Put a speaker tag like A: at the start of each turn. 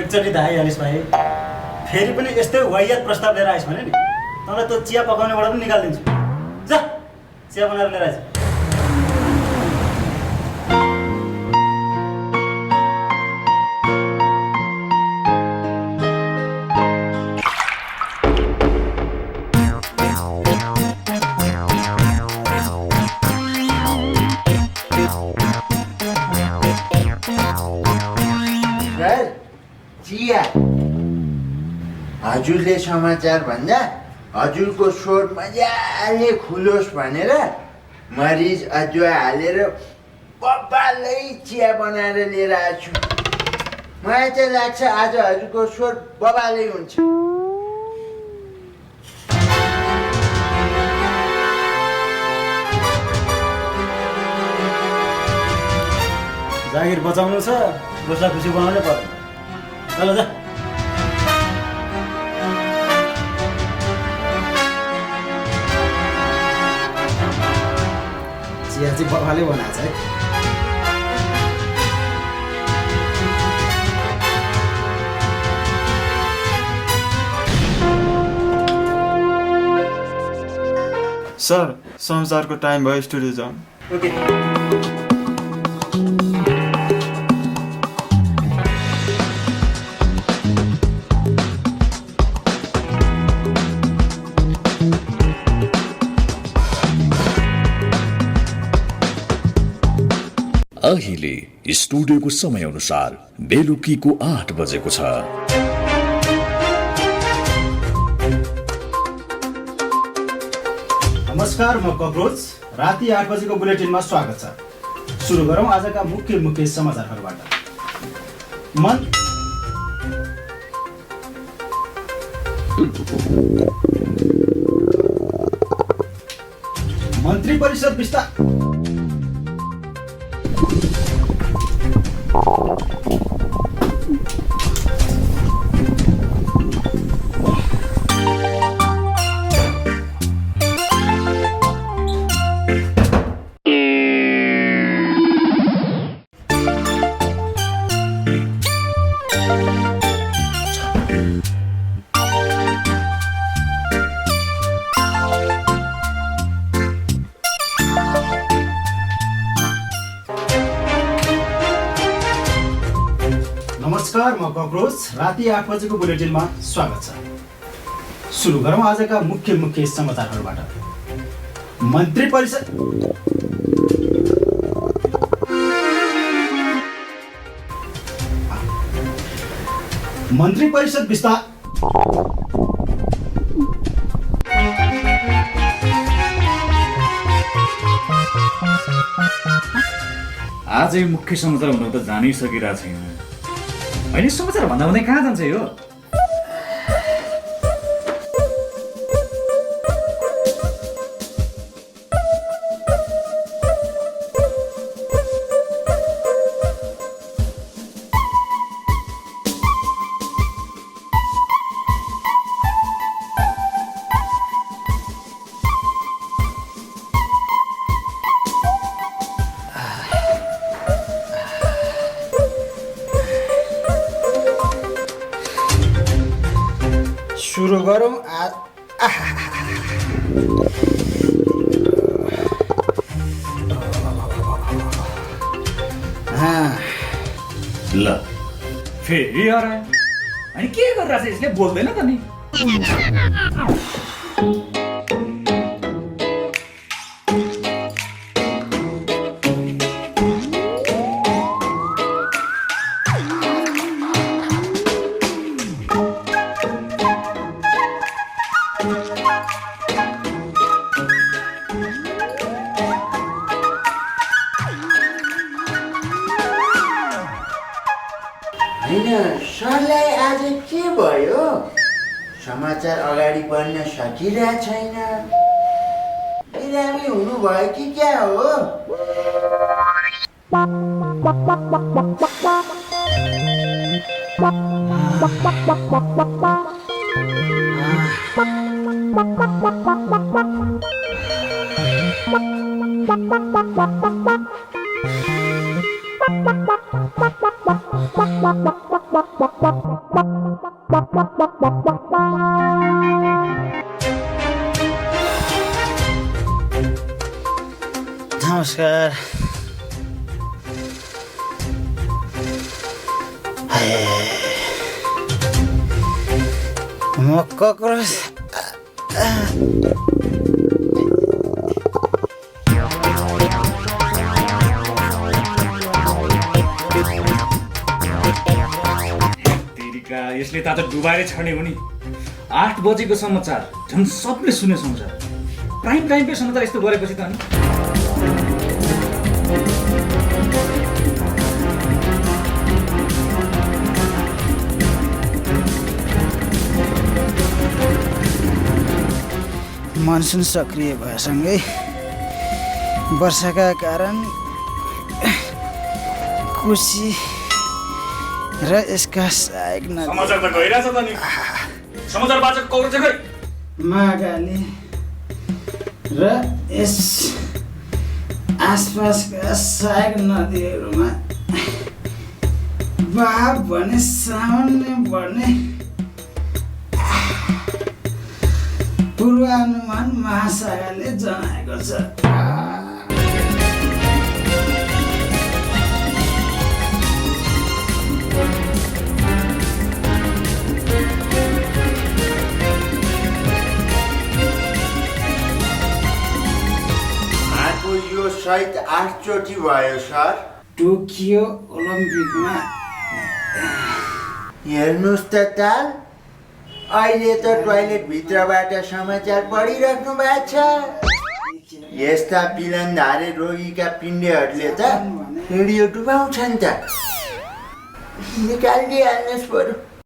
A: एकचोटि त आइहालिस् भाइ। फेरि पनि यस्तै वाहियात प्रस्ताव लिएर आइस् भने नि तँलाई त्यो चिया पकाउनेबाट पनि निकालिदिन्छु। जा चिया बनाएर लिएर आइस्।
B: चिया हजुरले समाचार भन्दा हजुरको स्वर मजाले खुलोस् भनेर मरिच अदुवा हालेर बब्बालै चिया बनाएर लिएर आएको छु। मलाई चाहिँ लाग्छ आज हजुरको स्वर बबालै हुन्छ।
A: जागिर बचाउनु छ, दोस्रो खुसी बनाउनै पर्यो। चल जा। चिया चाहिँ बबाले बनाएको छ है।
C: सर समाचारको टाइम भयो, स्टुडियो जाउँ।
A: ओके।
D: अहिले स्टुडियोको समय अनुसार बेलुकीको 8 बजेको छ।
A: नमस्कार, म कक्रोच। राति 8 बजेको बुलेटिनमा स्वागत छ। सुरु गरौँ आजका मुख्य समाचारहरूबाट। मन्त्री परिषद विस्तार। नमस्कार, म कक्रोच। राति 8 बजेको बुलेटिनमा स्वागत छ। सुरु गरौँ आजका मुख्य समाचारहरूबाट। मन्त्री परिषद विस्तार।
E: आजै मुख्य समाचार हुन त जानै सकिरहेको छैन। होइन, समाचार भन्दा भन्दै कहाँ जान्छ यो?
A: सुरु गरौँ
E: ल फेरि हरायो। अनि के गरिरहेछ यसले? बोल्दैन त नि।
B: सरलाई आज के भयो? समाचार अगाडि बढ्न सकिरहेको छैन। बिरामी हुनुभयो कि क्या हो?
A: नमस्कार। म कक्रोच
E: तेरिका यसले त डुबाएर छाड्ने हो नि। 8 बजेको समाचार झन् सबले सुने समाचार। प्राइम टाइमकै समाचार यस्तो गरेपछि त अनि
A: मनसुन सक्रिय भएसँगै वर्षाका कारण कोशी र यसका सहायक नदी
E: समाचार त गइरहेछ त नि। समाचार वाचक कौर चाहिँ खै?
A: महाकाली र यस आसपासका सहायक नदीहरूमा बहाव भने सामान्य बढ्ने पूर्वानुमान महासागरले जनाएको छ।
B: आगो यो सहित 8 चोटि भयो सर।
A: टोकियो ओलम्पिकमा
B: हेर्नुहोस् त ताल, अहिले त टोयलेट भित्रबाट समाचार पढिराख्नु भएको छ। यस्ता पिलनधारे रोगीका पिण्डहरूले त हिँडियो डुबाउँछन् त। निकालिदिइहाल्नुहोस् बरु।